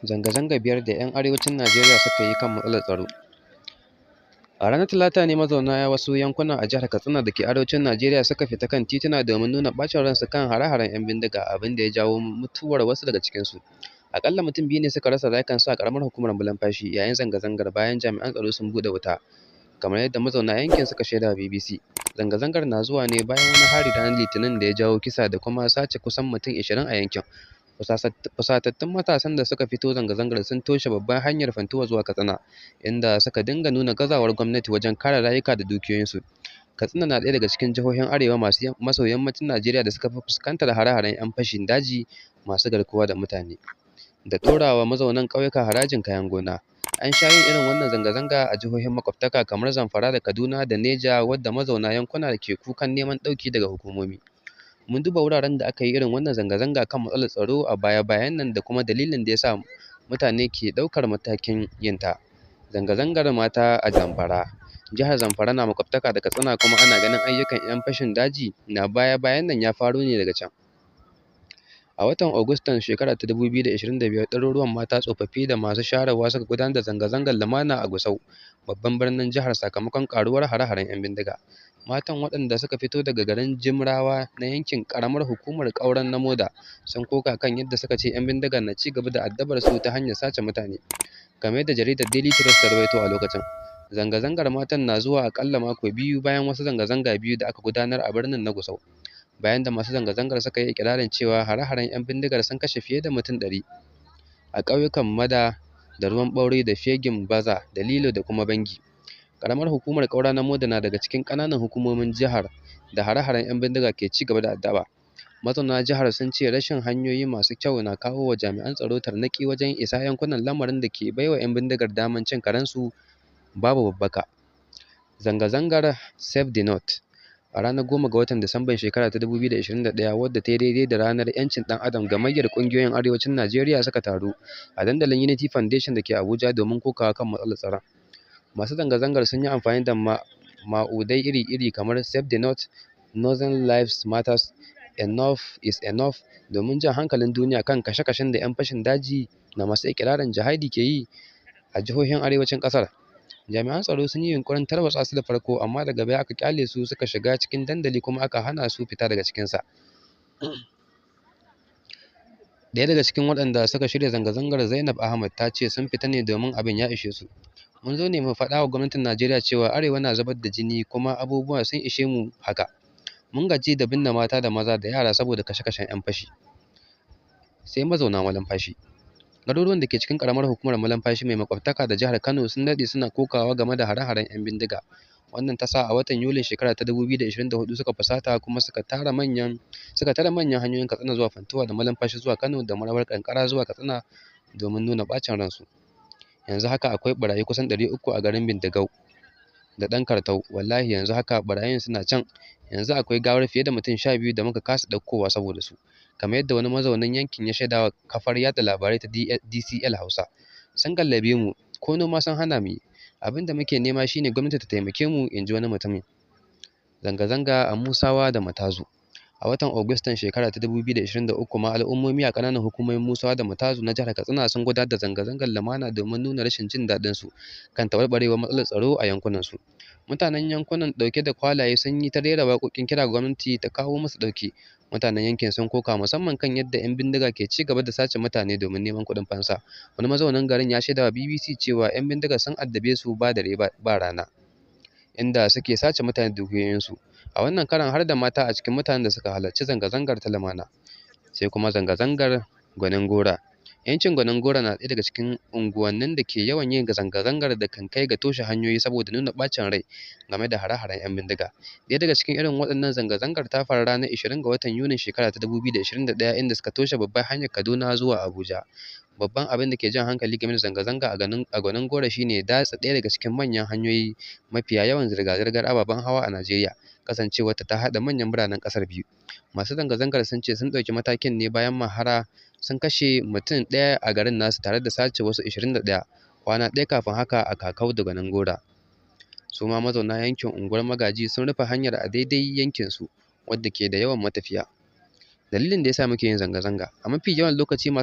Zanga-zanga biyar da 'yan arewacin Najeriya suka yi kan matsalar tsaro. A ranar Talata ne mazauna wasu yankuna a jihar Katsina da ke arewacin Najeriya suka fita kan tituna domin nuna ɓacin ransu kan hare-haren 'yan bindiga, abin da ya jawo mutuwar wasu daga cikinsu. Aƙalla mutum biyu ne suka rasa rayukansu a ƙaramar hukumar Malumfashi yayin zanga-zangar bayan jami'an tsaro sun buɗe wuta, kamar yadda mazauna yankin suka shaidawa BBC. Zanga-zangar na zuwa ne bayan wani hari ranar Litinin da ya jawo kisa da kuma sace kusan mutum 20 a yankin. Fusatattun matasan da suka fito zanga-zangar sun toshe babbar hanyar Funtua zuwa Katsina, inda suka dinga nuna gazawar gwamnati wajen kare rayuka da dukiyoyinsu. Katsina na ɗaya daga cikin jihohin arewa maso yammacin Najeriya da suka fi fuskantar hare-haren 'yan fashin daji masu garkuwa da mutane da ɗorawa mazaunan ƙauyuka harajin kayan gona. An sha yin irin wannan zanga-zanga a jihohin maƙwabtaka kamar Zamfara da Kaduna da Neja wadda mazauna yankuna ke kukan neman ɗauki daga hukumomi. Mun duba wuraren da aka yi irin wannan zanga-zanga kan matsalar tsaro a baya-bayan nan da kuma dalilin da ya sa mutane ke ɗaukar matakin yin ta. Zanga-zangar mata a Zamfara. Jihar Zamfara na maƙwabtaka da Katsina kuma ana ganin ayyukan 'yan fashin daji na baya-bayan nan ya faro ne daga can. A watan Agustan shekara ta 2025, ɗaruruwan mata, tsofaffi da masu shayarwa suka gudanar da zanga-zangar lumana a Gusau, babban birnin jihar, sakamakon ƙaruwar hare-haren 'yan bindiga. Matan, waɗanda suka fito daga garin Jimrawa na yankin ƙaramar hukumar Ƙauran Namoda, sun koka kan yadda suka ce 'yan bindigar na ci gaba da addabar su ta hanyar sace mutane, kamar yadda jaridar Daily Trust ta rawaito a lokacin. Zanga-zangar matan na zuwa aƙalla mako biyu bayan wasu zanga-zanga biyu da aka gudanar a birnin na Gusau, bayan da masu zanga-zangar suka yi iƙirarin cewa hare-haren 'yan bindigar sun kashe fiye da mutum 100 a ƙauyukan Mada da Ruwan Ɓaure da Fegin Baza da Lilo da kuma Bangi. Ƙaramar hukumar Ƙaura Namoda na daga cikin ƙananan hukumomin jihar da hare-haren 'yan bindiga ke ci gaba da addaba. Mazauna jihar sun ce rashin hanyoyi masu kyau na kawo wa jami'an tsaro tarnaƙi wajen isa yankunan, lamarin da ke baiwa 'yan bindigar damar cin karensu babu babbaka. Zanga-zangar Save the North. A ranar 10 ga watan Disamban shekara ta 2021, wadda ta yi daidai da Ranar 'Yancin ɗan Adam, gamayyar ƙungiyoyin Arewacin Najeriya suka taru a dandalin Unity Foundation da ke Abuja domin kokawa kan matsalar tsaron. Masu zanga-zangar sun yi amfani da ma'udai iri-iri kamar "Save the North", "Northern Lives Matter", "Enough is Enough" domin jan hankalin duniya kan kashe-kashen da 'yan fashin daji da masu iƙirarin jihadi ke yi a jihohin arewacin ƙasar. Jami'an tsaro sun yi yunƙurin tarwatsa su da farko, amma daga baya aka ƙyale su suka shiga cikin dandali kuma aka hana su fita daga cikinsa. Ɗaya daga cikin waɗanda suka shirya zanga-zangar, Zainab Ahmad, ta ce sun fita ne domin abin ya ishe su. Mun zo ne mu faɗawa gwamnatin Najeriya cewa Arewa na zubar da jini kuma abubuwa sun ishe mu haka. Mun gaji da binne mata da maza da yara saboda kashe-kashen 'yan fashi. Sai mazauna Malumfashi. Garuruwan da ke cikin ƙaramar hukumar Malumfashi mai maƙwabtaka da jihar Kano sun daɗe suna kokawa game da hare-haren 'yan bindiga. Wannan ta sa a watan Yulin shekara ta 2024 suka fusata kuma suka tare manyan hanyoyin Katsina zuwa Funtua da Malumfashi zuwa Kano da Marabar Ƙanƙara zuwa Katsina domin nuna ɓacin ransu. Yanzu haka akwai ɓarayi kusan 300 a garin Bindigau da Ɗan Kartau, wallahi yanzu haka ɓarayin suna can, yanzu akwai gawar fiye da mutum 12 da muka kasa ɗaukowa saboda su, kamar yadda wani mazaunin yankin ya shaidawa kafar yaɗa labarai ta DCL Hausa. Sun gallabe mu, ko noma sun hana mu yi, abin da muke nema shi ne gwamnati ta taimake mu, in ji wani mutumin. Zanga-zanga a Musawa da Matazu. A watan Agustan shekara ta 2023 ma al'ummomi a ƙananan hukumomin Musawa da Matazu na jihar Katsina sun gudanar da zanga-zangar lumana domin nuna rashin jin daɗinsu kan taɓarɓarewar matsalar tsaro a yankunansu. Mutanen yankunan ɗauke da kwalaye sun yi ta rera waƙoƙin kira ga gwamnati ta kawo musu ɗauki. Mutanen yankin sun koka musamman kan yadda 'yan bindiga ke ci gaba da sace mutane domin neman kuɗin fansa. Wani mazaunin garin ya shaidawa BBC cewa 'yan bindigar sun addabe su ba dare ba rana, inda suke sace mutane da dukiyoyinsu. A wannan karon har da mata a cikin mutanen da suka halarci zanga-zangar ta lumana. Sai kuma zanga-zangar Gwanin Gora. Yankin Gwanin Gora na ɗaya daga cikin unguwannin da ke yawan yin zanga-zangar da kan kai ga toshe hanyoyi saboda nuna ɓacin rai game da hare-haren 'yan bindiga. Ɗaya daga cikin irin waɗannan zanga-zangar ta faru ranar 20 ga watan Yunin shekara ta 2021 inda suka toshe babbar hanyar Kaduna zuwa Abuja. Babban abin da ke jan hankali game da zanga-zanga a Gwanin Gora shi ne datse ɗaya daga cikin manyan hanyoyi mafiya yawan zirga-zirgar ababen hawa a Najeriya, kasancewarta ta haɗa manyan biranen ƙasar biyu. Masu zanga-zangar sun ce sun ɗauki matakin ne bayan mahara sun kashe mutum ɗaya a garin nasu tare da sace wasu 21 kwana ɗaya kafin haka a Kakau da Gwanin Gora. Su ma mazauna yankin unguwar Magaji sun rufe hanyar a daidai yankinsu, wadda ke da yawan matafiya. Dalilin da ya sa muke yin zanga-zanga. A mafi yawan lokaci masu